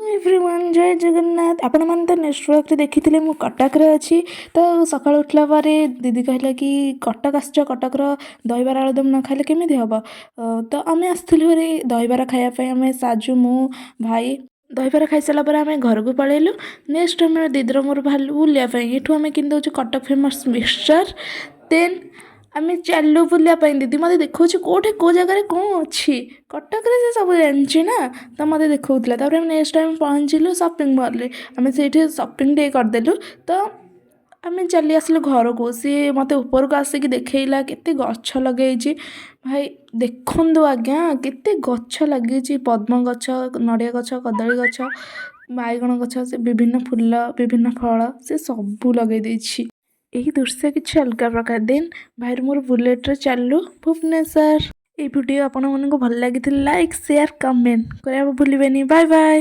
Everyone, ଜୟ ଜଗନ୍ନାଥ। ଆପଣମାନେ ତ next ବ୍ଲଗ୍ରେ ଦେଖିଥିଲେ ମୁଁ କଟକରେ ଅଛି। ତ ସକାଳୁ ଉଠିଲା ପରେ ଦିଦି କହିଲା କି କଟକ ଆସିଛ, କଟକର ଦହିବରା ଆଳୁଦମ ନ ଖାଇଲେ କେମିତି ହେବ? ତ ଆମେ ଆସିଥିଲୁ ଭାରି ଦହିବରା ଖାଇବା ପାଇଁ। ଆମେ ସାଜୁ, ମୁଁ, ଭାଇ ଦହିବରା ଖାଇସାରିଲା ପରେ ଆମେ ଘରକୁ ପଳେଇଲୁ। ନେକ୍ସଟ ଆମେ ଦିଦିର ମୋର ବାହାରିଲୁ ବୁଲିବା ପାଇଁ। ଏଠୁ ଆମେ କିଣିଦେଉଛୁ କଟକ ଫେମସ୍ ମିକ୍ସଚର୍। ଦେନ୍ ଆମେ ଚାଲିଲୁ ବୁଲିବା ପାଇଁ। ଦିଦି ମୋତେ ଦେଖାଉଛି କେଉଁଠି କେଉଁ ଜାଗାରେ କ'ଣ ଅଛି। କଟକରେ ସେ ସବୁ ଜାଣିଛି ନା, ତ ମୋତେ ଦେଖାଉଥିଲା। ତାପରେ ଆମେ ନେକ୍ସଟ ଟାଇମ୍ ପହଞ୍ଚିଲୁ ସପିଂ ମଲ୍ରେ। ଆମେ ସେଇଠି ସପିଂ ଟିକେ କରିଦେଲୁ। ତ ଆମେ ଚାଲି ଆସିଲୁ ଘରକୁ। ସିଏ ମୋତେ ଉପରକୁ ଆସିକି ଦେଖେଇଲା କେତେ ଗଛ ଲଗେଇଛି। ଭାଇ, ଦେଖନ୍ତୁ ଆଜ୍ଞା, କେତେ ଗଛ ଲାଗିଛି। ପଦ୍ମ ଗଛ, ନଡ଼ିଆ ଗଛ, କଦଳୀ ଗଛ, ବାଇଗଣ ଗଛ, ସେ ବିଭିନ୍ନ ଫୁଲ, ବିଭିନ୍ନ ଫଳ ସେ ସବୁ ଲଗେଇ ଦେଇଛି। ଏହି ଦୃଶ୍ୟ କିଛି ଅଲଗା ପ୍ରକାର। ଦେନ୍ ଭାଇର ମୋର ବୁଲେଟ୍ରେ ଚାଲିଲୁ ଭୁବନେଶ୍ୱର। ଏଇ ଭିଡ଼ିଓ ଆପଣମାନଙ୍କୁ ଭଲ ଲାଗିଥିଲେ ଲାଇକ୍, ସେୟାର, କମେଣ୍ଟ କରିବାକୁ ଭୁଲିବେନି। Bye bye.